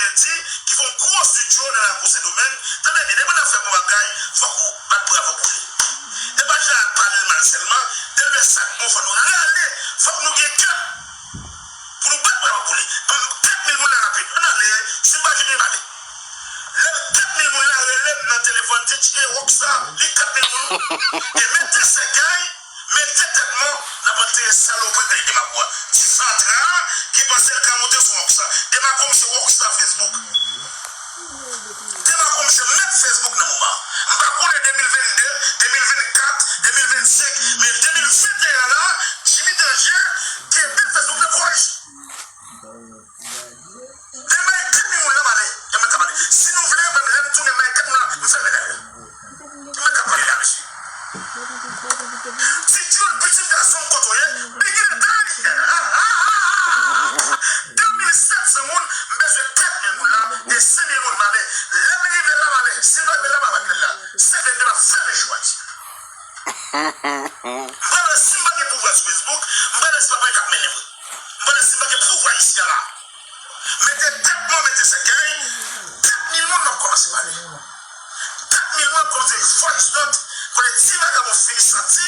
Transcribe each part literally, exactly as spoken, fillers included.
Di ki fè yon gwo estidyo nan lakou Sendomeng, tande byen, depi n ap fè bon bagay, fòk ou bat bravo pou li. E pa jan ap pale l mal sèlman, depi l fè sa k bon, fò nou rale, fòk nou gen kè pou nou bat bravo pou li. Kat mil moun la rapid, ann ale, si m pa jwenn li, m ale. Lè kat mil moun la rele m nan telefòn, di, "Tcheke Rockstar, li kat mil moun." E mete sèkèy, mete tèt mò, n ap antere salopri k rele Demako a. Ti fatra ki panse l ka monte sou Rockstar. Demako, m se Rockstar Facebook. Demako, m se mèt Facebook nan moman. M pa konnen de mil vennde, de mil vennkat, de mil vennsenk, men de mil venteyen la, Jimmy Danger kenbe Facebook nan kò l. Demen, kat mil moun nan, m ale. E mwen k ap ale. Si nou vle, mwen, lè m tounen, mwen, kat moun nan, m fèmen dèyè. Mwen k ap pale la, mesye. Ti Jul, pitit gason m, kote w ye? Biggie Detay. De mil sèt san moun, m bezwen kat mil moun la, e senk mil moun, m ale. Lè m rive la, m ale. Si m pa rive la, m pa rive la. Se vennde, m ap fèmen chwa. M pral wè si m pa gen pouvwa sou Facebook, m pral wè si papa k ap mennen mwen. M pral wè si m pa gen pouvwa isi a la. Mete tèt mwen, mete sèkèy, kat mil moun m ap kòmanse pale. Kat mil moun ap kòmanse voice note, kote ti vagabon fini santi,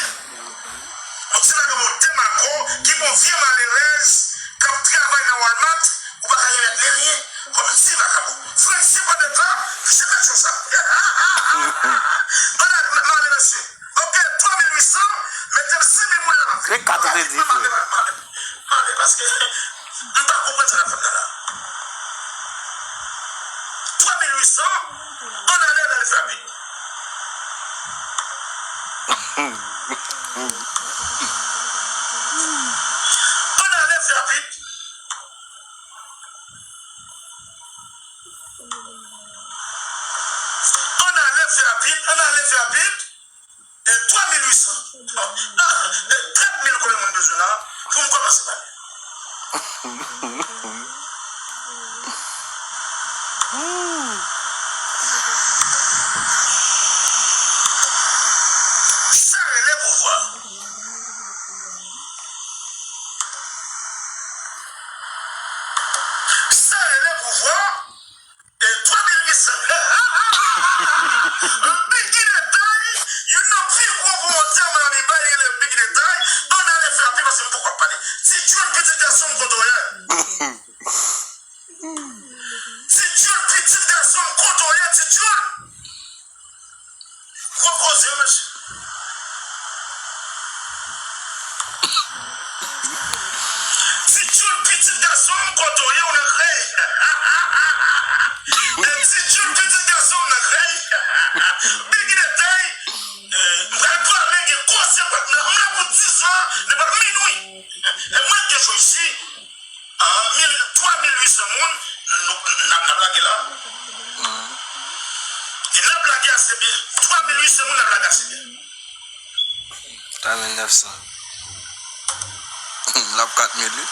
yon ti vagabon Demako ki gon vye malerèz k ap travay nan Walmart, ou pa ka remèt li anyen kòm ti vagabon. Franchi pa de tan, se pèsonn sa. Ann ale, m ale, mesye. Ok, twa mil uit san, mete m senk mil moun la, m ap vini. Se kat ou te di, frè. M ale, m ale, m ale, paske m pa konprann sa n ap fè m nan la. Twa mil uit san, ann ale, ann ale fè rapid. Ann ale fè rapid. Ann ale fè rapid, ann ale fè rapid. E twa mil uit san. Ah, e kat mil konbyen moun bezwen la pou m kòmanse pale? Sa rele pouvwa. Sa rele pouvwa. E twa mil uit san. Biggie Detay, youn nan pi gwo pwomotè Miami Vice, li rele Biggie Detay. Ann ale fè rapid paske m poko ap pale. Ti Jul, pitit gason m, kote w ye? Ti Jul, pitit gason m, kote w ye, Ti Jul? Gwo koze wi, mesye. Ti Jul, pitit gason m, kote w ye, ou nan krèy? E Ti Jul, pitit gason m, nan krèy? Biggie Detay, eh, m pral pale, gen koze m pral nan, m la pou dizan, nenpòt minwi. E mwen gen cho isi. Ah, mil, twa mil uit san moun, nou, n ap, n ap lage la. E n ap lage ase byen. Twa mil uit san moun, n ap lage ase byen. Twa mil nèf san. L ap kat mil wi.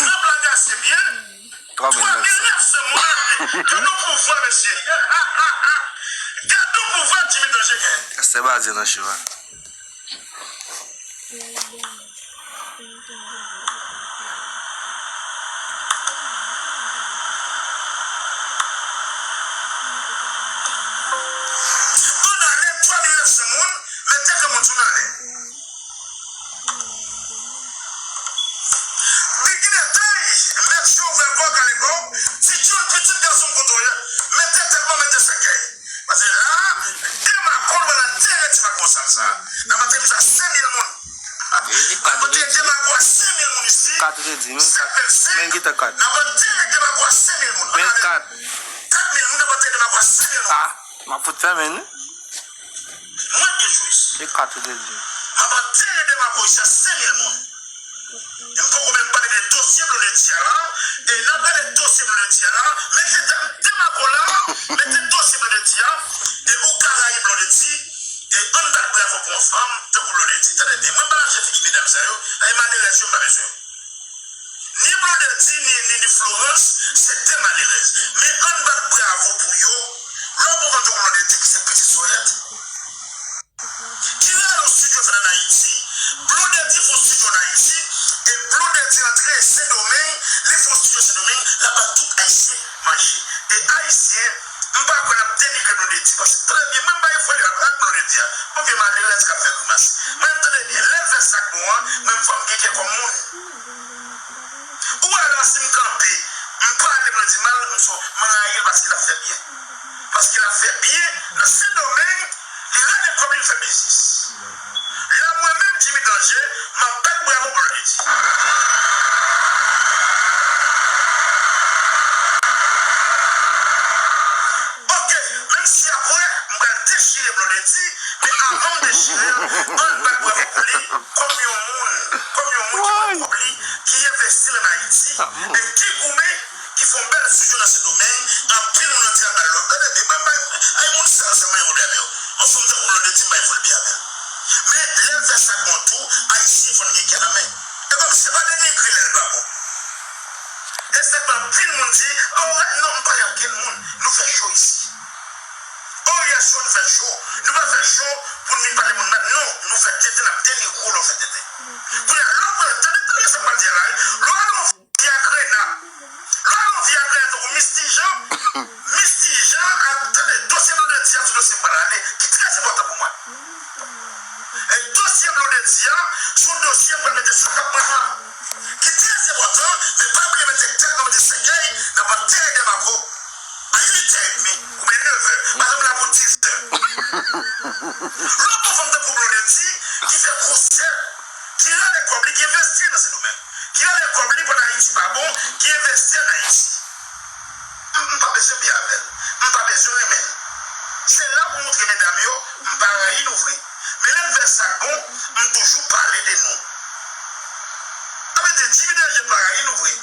N ap lage ase byen. Twa mil nèf san. Twa mil nèf san moun ap viv. Gad yon pouvwa, mesye. Gad yon pouvwa Jimmy Danger gen. Kastè baze nan cho a. Ann ale, twa mil nèf san moun, mete granmoun sou n ale. Biggie Detay, mèt yo ouvè kò, kale kò w. Ti Jul, pitit gason m, kote w ye? Mete tèt mwen, mete sèkèy. Paske la, Demako pral antere ti mago sal sa. N ap antere sa senk mil moun. N ap antere Demako a senk mil moun isi. Kat ou te di, men kat. Senk mil senk. Men gita kat. N ap antere Demako a senk mil moun. Men kat. Kat mil moun, n ap antere Demako a senk mil moun. Ah, m ap fout fèmen wi. Mwen gen cho isi. E kat ou te di. M ap antere Demako isi a senk mil moun. E m poko menm pale de dosye Blondedy a la. E n ap pale de dosye Blondedy a la. Mete Dem-, Demako la. Mete dosye Blondedy a. E ou ka rayi Blondedy. E ann bat bravo pou yon fanm tankou Blondedy. Tande byen. Mwen pa nan jan figi medam sa yo. E malerèz yo m pa bezwen. Ni Blondedy, ni, ni, ni Florence, se de malerèz. Men ann bat bravo pou yo. Lè w pran tankou Blondedy ki se pitit Soyèt. E Ayisyen, m pa kwè n ap denigre Blondedy, paske tande byen, mwen m pa gen foli ak Blondedy a. Yon vye malerèz k ap fè grimas. Mwen m tande byen, lè l fè sa k bon an, mwen m fò m gen kè kòm moun. Ou wè la, si m kanpe, m pale Blondedy mal, m sou, m rayi l paske l ap fè byen. Paske l ap fè byen nan Sendomeng, li rale kòb li, l fè biznis. La mwen menm, Jimmy Danger, m ap bat bravo pou Blondedy. Ok, menm si apre, m pral dechire Blondedy, men avan m dechire l, ann bat bravo pou li, kòm yon moun, kòm yon moun ki pran kòb li, ki envesti l ann Ayiti, e ki goumen, ki fè yon bèl estidyo nan Sendomeng, anpil moun antre al ba l lòt. Tande byen, mwen, mwen, ay, moun sa yo, se mwen yo avè yo. Yon fanm tankou Blondedy, m bay foli byen avè l. Men, lè l fè sa k bon tou, Ayisyen fò n gen kè nan men. E kòm se pa denigre lè l pa bon. E sa k fè anpil moun di, oh, non, m pa gen okenn moun. Nou fè cho isi. Oh, yes, nou fè cho. Nou pa fè cho pou n vin pale moun mal. Non, nou fè tenten, n ap denigre w lè w fè tenten. Kounye a, lè w pran, tande, tande sa m pral di a la, wi. Lè w al yon Viagrena. Lè w al yon Viagrena tankou Misty Jean, Misty Jean ap tande dosye Blondedy a, se dosye m pral ale, ki trè enpòtan pou mwen. E dosye Blondedy a, se yon dosye m pral mete sou kòb mwen la, ki trè enpòtan, men pa bliye mete tèt nan mete sèkèy, nan pran teren Dèmaco, a uit è edmi, oubyen nèf è, pa janm la pou diz è. Lè w pran fanm tankou Blondedy, ki fè konsè, ki rale kòb li, ki envesti nan Sendomeng, ki rale kòb li pandan Ayiti pa bon, ki envesti ann Ayiti. M, m pa bezwen byen avè l. M pa bezwen renmen l. Se la pou montre medam yo, m pa rayi nou vre. Men lè n fè sa k bon, m toujou pale de nou. Sa vle di, Jimmy Danger pa rayi nou vre.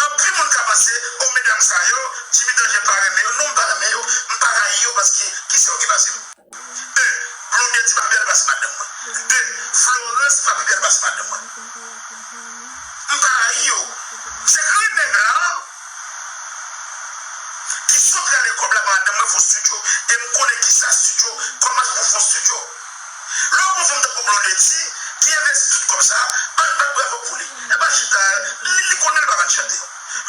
Anpil moun ka panse, o medam sa yo, Jimmy Danger pa renmen yo. Non, m pa renmen yo, m pa rayi yo paske kisa yo gen pase m? De, Blondedy pa pi bèl pase madanm mwen. De, Florence pa pi bèl pase madanm mwen. M pa rayi yo. Se grenn nèg la ki sot rale kòb la, madanm mwen fè yon estidyo, e m konnen kisa estidyo, kòman pou fè yon estidyo. Lè w pran fanm tankou Blondedy, ki envesti tout kòb sa, ann bat bravo pou li. E pa chita, li, li konnen l pa konn chante.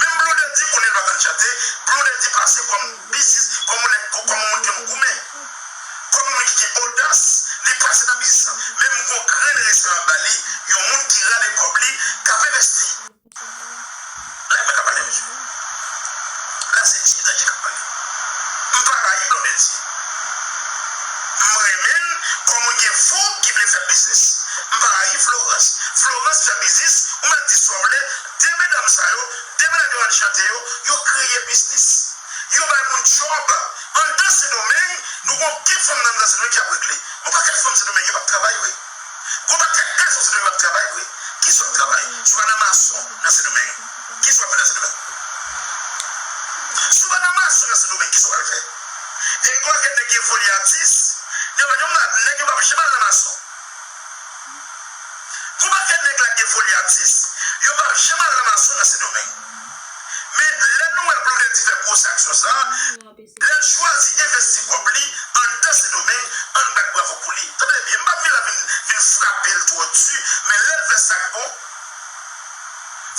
Menm Blondedy konnen l pa konn chante, Blondedy pase kòm biznis, kòm yon nèg, kòm yon moun ki konn goumen. Kòm yon moun ki gen odas, li pase nan biznis lan. Men m gon grenn respè m ap ba li, yon moun ki rale kòb li, k ap envesti. Lè mwen ka pale, mesye. La se Jimmy Danger k ap pale. M pa rayi Blondedy. M renmen l kòm yon gen fou ki vle fè biznis. M pa rayi Florence. Florence fè biznis, ou mèt di sa w vle, de medam sa yo, de medam yo k ap chante yo, yo kreye biznis. Yo bay moun djòb. Anndan Sendomeng, nou gon kèk fanm anndan Sendomeng ki ap regle. Yon pakèt fanm Sendomeng yo p ap travay vre. Gon pakèt gason Sendomeng yo p ap travay vre. Kisa w ap travay? Si w pa nan mason nan Sendomeng, kisa w ap fè nan Sendomeng? Si w pa nan mason nan Sendomeng, kisa w pral fè? E gon pakèt nèg gen foli atis, yo pa yon nèg yo p ap janm al nan mason. Gon pakèt nèg la gen foli atis, yo p ap janm al nan mason nan Sendomeng. Men lè nou wè Blondedy fè gwo aksyon sa, lè l chwazi envesti kòb li anndan Sendomeng, ann bat bravo pou li. Tande byen, m p ap vin la vin, vin frape l twò di, men lè l fè sa k bon,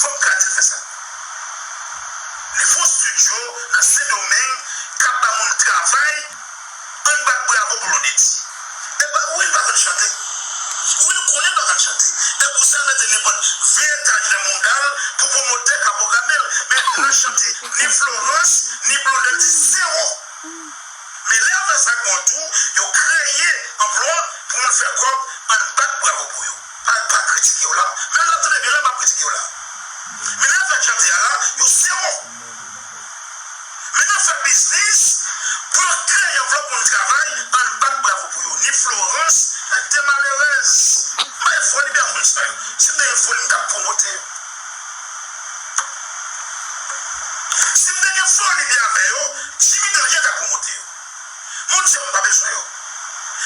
fò m ka di l fè sa k bon. Li fè yon estidyo nan Sendomeng k ap ba moun travay, ann bat bravo pou Blondedy. E pa, wi, l pa konn chante. Wi, l konnen l pa konn chante. E pou sa, l mete nenpòt ven etaj nan mouda l pou pwomotè ka pwograme l. Men nan chante, ni Florence, ni Blondedy, zewo. Men lè afè sa k bon tou, yo kreye anplwa pou moun fè kòb, ann bat bravo pou yo. Pa, pa kritike yo la. Men la, tande byen la, m ap kritike yo la. Men lè afè chante a la, yo zewo. Men nan fè biznis, pou yo kreye anplwa pou moun travay, ann bat bravo pou yo. Ni Florence, de malerèz. M pa gen foli byen moun sa yo. Si m te gen foli, m t ap pwomote yo. Si m te gen foli byen avè yo, Jimmy Danger t ap pwomote yo. Moun sa yo m pa bezwen yo.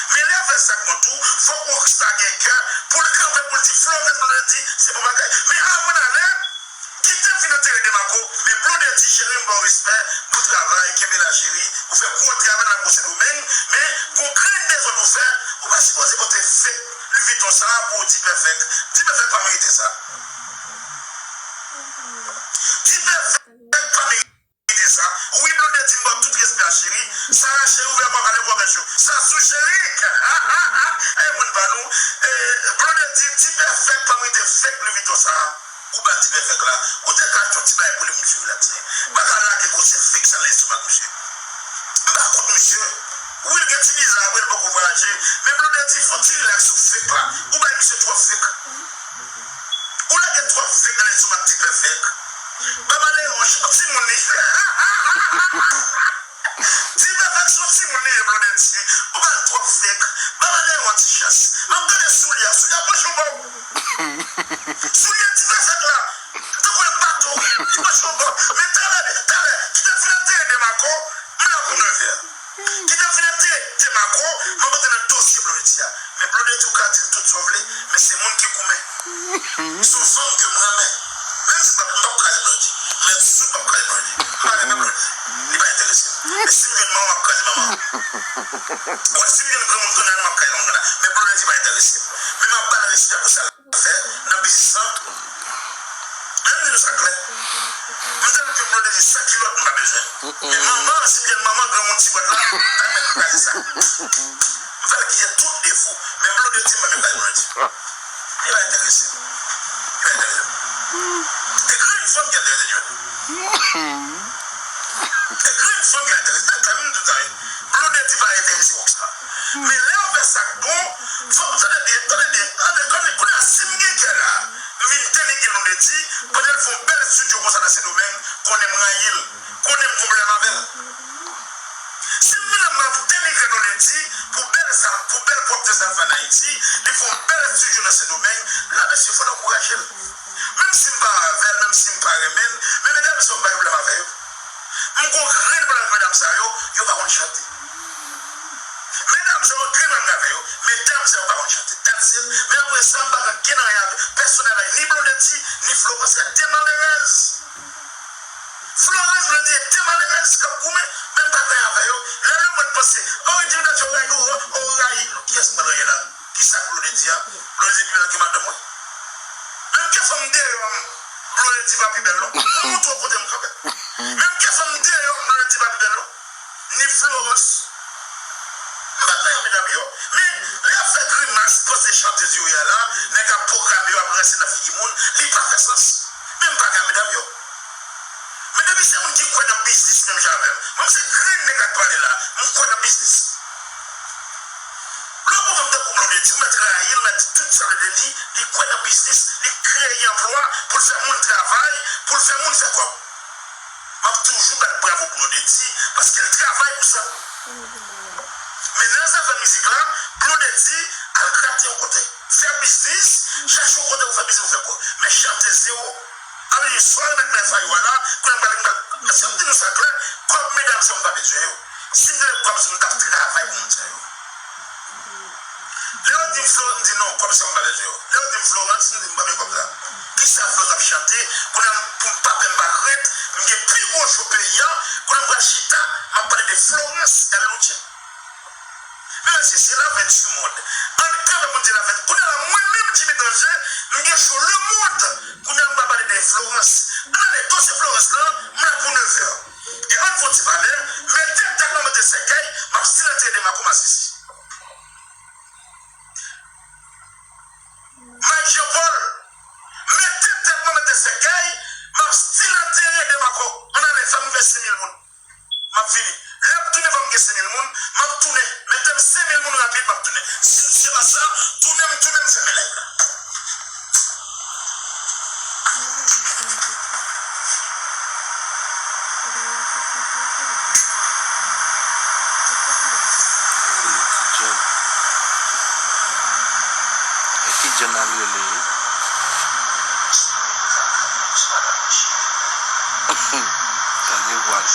Men lè afè sa k bon tou, fòk rockstar gen kè pou l kanpe pou l di Florence Blondedy se bon bagay. Men apre n ale, kite m fin antere Demaco, men Blondedy cheri m ba w respè, bon travay, kenbe la cheri, ou fè gwo travay nan gwo Sendomeng, men gon grenn dezòd ou fè, ou pa sipoze pote fake Louis Vuitton sa pou w di Perfect. Di Perfect pa merite sa. Di Perfect pa merite sa. Wi, Cheri, Sara cheri, ouvè pòt ale kòmès yo. Sassou cheri. Ey, moun pa nou. Blondedy, Ti Pèfèk pa merite fake Louis Vuitton sa. Ou ba Ti Pèfèk la. Ou te ka achte yon ti bagay pou li, misye rilakse. M pa ka lage gwosè fake sa nan lestomak misye. M pa kont misye. Wi, l gen ti biza, wi, l poko vwayaje. Men Blondedy, fè yon ti rilaks sou fake la. Ou bay misye twòp fake. Ou lage twòp fake nan lestomak Ti Pèfèk. Baba Leyon, yon timoun li. Ti Pèfèk se yon timoun li ye, Blondedy. Ou ba l twòp fake. Baba Leyon yon ti chans. M ap gade soulye a, soulye a panche yon bò. Soulye Ti Pèfèk la. Tankou yon bato, wi. Li panche yon bò. Men talè, talè, kite l fin antere Demako, m la pou nevè. Kite l fin antere Demako, m ap antre nan dosye Blondedy a. Men Blondedy, ou ka di l tout sa w vle, men se moun ki goumen. Se yon fanm ke m renmen. Menm si m p ap, m p ap kraze Blondedy. Men sou m p ap kraze Blondedy. M pa renmen Blondedy. Li pa enterese m. Men si m jwenn manman, m ap kraze manman. Bon, si m jwenn granmoun kounye a, m ap kraze granmoun kounye a. Men Blondedy pa enterese m. Men m ap ba l respè pou sa l fè nan biznis lan. Ann di nou sa klè. M tèlman ke Blondedy san kilòt m pa bezwen. Men manman, si m jwenn manman, granmoun ti bòt la, pa mèt kraze sa. M fè l genyen tout defo. Men Blondedy, m pa mèt bay Blondedy. Li pa enterese m. Li pa enterese m. E grenn fanm ki enterese Jimmy. E grenn fanm ki enterese. Tande m di w sa, wi. Blondedy pa enterese wòk sa. Men lè yo fè sa k bon, fò, tande byen, tande byen, tande, tande, kounye a, si m gen kè la, m vin denigre Blondedy, pandan l fè yon bèl estidyo konsa nan Sendomeng, konnen m rayi l, konnen m gon pwoblèm avè l. Si m vin la, m ap denigre Blondedy pou bèl sa, pou bèl pwòpte sa l fè ann Ayiti, li fè yon bèl estidyo nan Sendomeng, la, mesye, fò n ankouraje l. Menm si m pa avè l, menm si m pa renmen l, men medam sa yo, m pa gen pwoblèm avè yo. M gon grenn pwoblèm avèk medam sa yo, yo pa konn chante. Medam sa yo, grenn pwoblèm avè yo, medam sa yo pa konn chante. That's it. Men apre sa, m pa gen anyen avè, pèsonèl avè ni Blondedy, ni Florence, se de malerèz. Florence, Blondedy, se de malerèz k ap goumen, men m pa gen anyen avè yo. Lè lemonn panse, oh, Jimmy Dantio rayi, oh, oh, oh, rayi. Kiyès mwen rayi la? Kisa Blondedy a? Blondedy pi bèl ke madanm mwen. Menm ke fanm deyò m, Blondedy pa pi bèl non. Mwen montre w kote m kanpe. Menm ke fanm deyò m, Blondedy pa pi bèl non. Ni Florence. M pa gen anyen medam yo. Men lè y ap fè grimas, panse chante sou yo a la, nèg ap pwograme yo, ap ranse nan figi moun, li pa fè sans. Men m pa gen anyen medam yo. Men depi se moun ki kwè nan biznis menm jan avè m, mwen se grenn nèg k ap pale la, m kwè nan biznis. Lè w pran fanm tankou Blondedy, ou mèt rayi l, ou mèt di tout sa w vle de li, li kwè nan biznis, li kreye anplwa pou l fè moun travay, pou l fè moun fè kòb. M ap toujou bat bravo pou Blondedy, paske l travay pou sa. Men nan zafè mizik la, Blondedy al grate yon kote. Fè biznis, chache yon kote pou fè biznis, pou fè kòb. Men chante zewo. Ann li swa remèt men sa yo a la, kounye a m pral, m pral, si m di nou sa klè, kòb medam sa yo m pa bezwen yo. Si m te gen kòb, si m t ap travay pou moun sa yo. Lè yo di m Florence, m di non, kòb sa m pa bezwen yo. Lè yo di m Florence, m di m pa bezwen kòb sa. Kisa Florence ap chante, kounye a m, pou m pa pè m pa krent, m gen pi gwo cho peyi a, kounye a m pral chita, m ap pale de Florence L. Loutien. Men mesye, se lavenn su mond. Ann kanpe pou n di lavenn. Kounye a la, mwen menm, Jimmy Danger, m gen cho lemonn. Kounye a m pral pale de Florence. Ann ale, dosye Florence lan, m la pou nevè. E ann fè yon ti pale, mete tèt nan mete sèkèy, m ap stil antre de Marco Masisi. Mike Jean Paul, mete tèt nan mete sèkèy, m ap stil antere de Marco. Ann ale, fè m fè senk mil moun. M ap vini. Lè m tounen, fò m gen senk mil moun. M ap tounen. Mete m senk mil moun rapid, m ap tounen. Si se pa sa, tounen m, tounen m fèmen live la. Ti John. E Ti John al rele wi. Tande vwa l.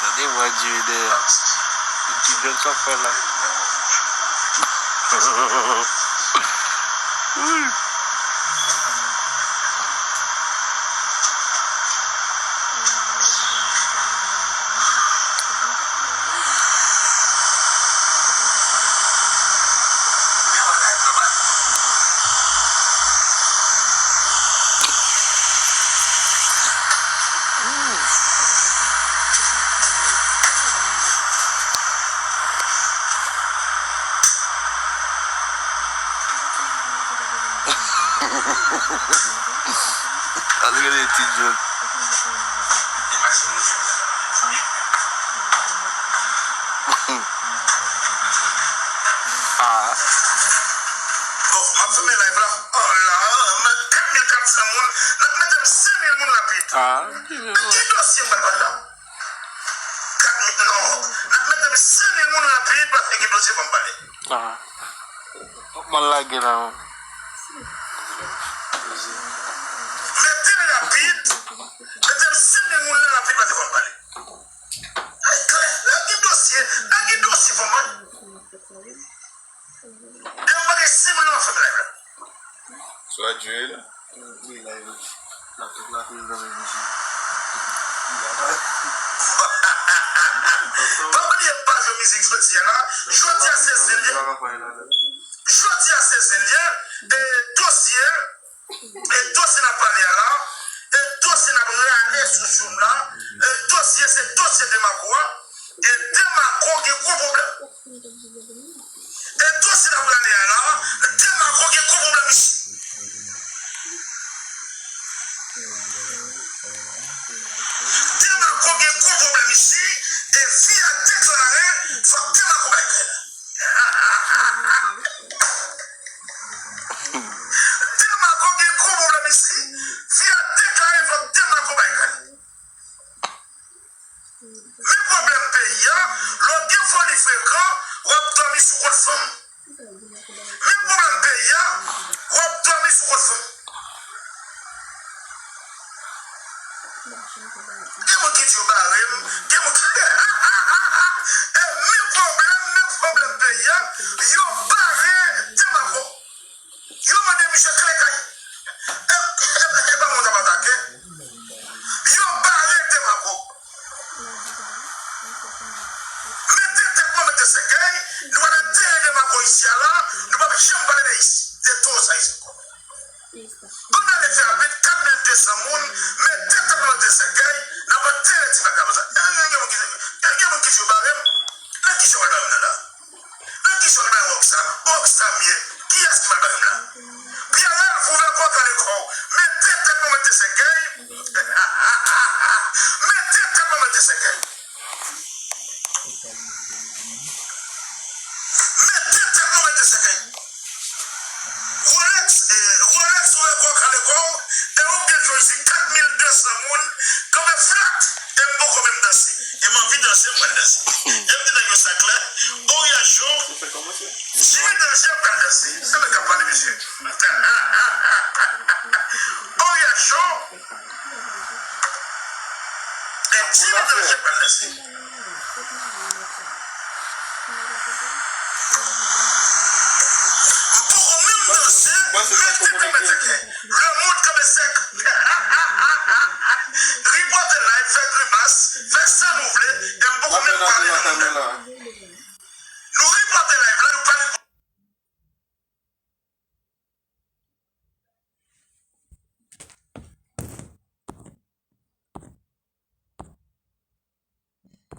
Tande vwa Dye dèyè. Ti John sa fè la. Wi. Al gade ti John. Ah. Bon, m ap fèmen live la. Oh la, mwen kat mil kat san moun. N ap mete m senk mil moun rapid. Ah. Ki dosye m pral pale la? Kat mil, non. N ap mete m senk mil moun rapid paske gen dosye fò m pale. Ah. Mal lage la. Mete l rapid. Mete m senk mil moun la rapid paske fò m pale. Ay, klè. Lage dosye. Lage dosye fò m pale. Depi m pa gen senk mil nan fè m live la. Swa Dre la. Pa bliye paj mizik jodi a la. Jodi a se Zilyen. Jodi a se Zilyen. E dosye. E dosye n ap pale a la. E dosye n ap rale sou Zoom la. E dosye se dosye Demako a. E Demako gen gwo pwoblèm. E dosye n ap rale a la, Demako gen gwo pwoblèm isi. Demako gen gwo pwoblèm isi, e fi a deklare fòk Demako bay kay la. Demako gen gwo pwoblèm isi, fi a deklare fòk Demako bay kay la. Men pwoblèm peyi a, lè w gen foli frekan, w ap dòmi sou kont fanm. Men pwoblèm peyi a, w ap dòmi sou kont fanm. Gen moun ki di yo bare m, gen moun ki... E men pwoblèm, men pwoblèm peyi a, yo bare Demako. Yo mande misye kle kay. E, e, e pa moun n ap atake. Yo bare Demako. Mete tèt mwen, mete sèkèy, nou pral antere Demako isi a la, nou p ap janm pale de isi, de do sa isi ankò. Ann ale fè rapid, kat mil de san moun, mete tèt mwen, mete sèkèy, n ap antere ti vagabon sa. E, gen moun ki, gen moun ki di yo bare m, nan ki sa w al bare m nan la? Nan ki sa w al bay Rockstar? Rockstar m ye. Kiyès ki pral bay m la? Pierre Ralph, ouvè kò w, kale kò w. Mete tèt mwen, mete sèkèy. Mete tèt mwen, mete sèkèy. Mete tèt mwen, mete sèkèy. Rolex, eh, Rolex, ouvè kò w, kale kò w. E ou byen jwe isit, kat mil de san moun kanpe flat. E m poko menm danse. E m anvi danse, m pral danse. E m di nèg yo sa klè. Oriacho, Jimmy Danje pral danse. Se mwen k ap pale, mesye. Oriacho, e Jimmy Danje pral danse. M poko menm danse, mete tèt mwen, mete sèkèy.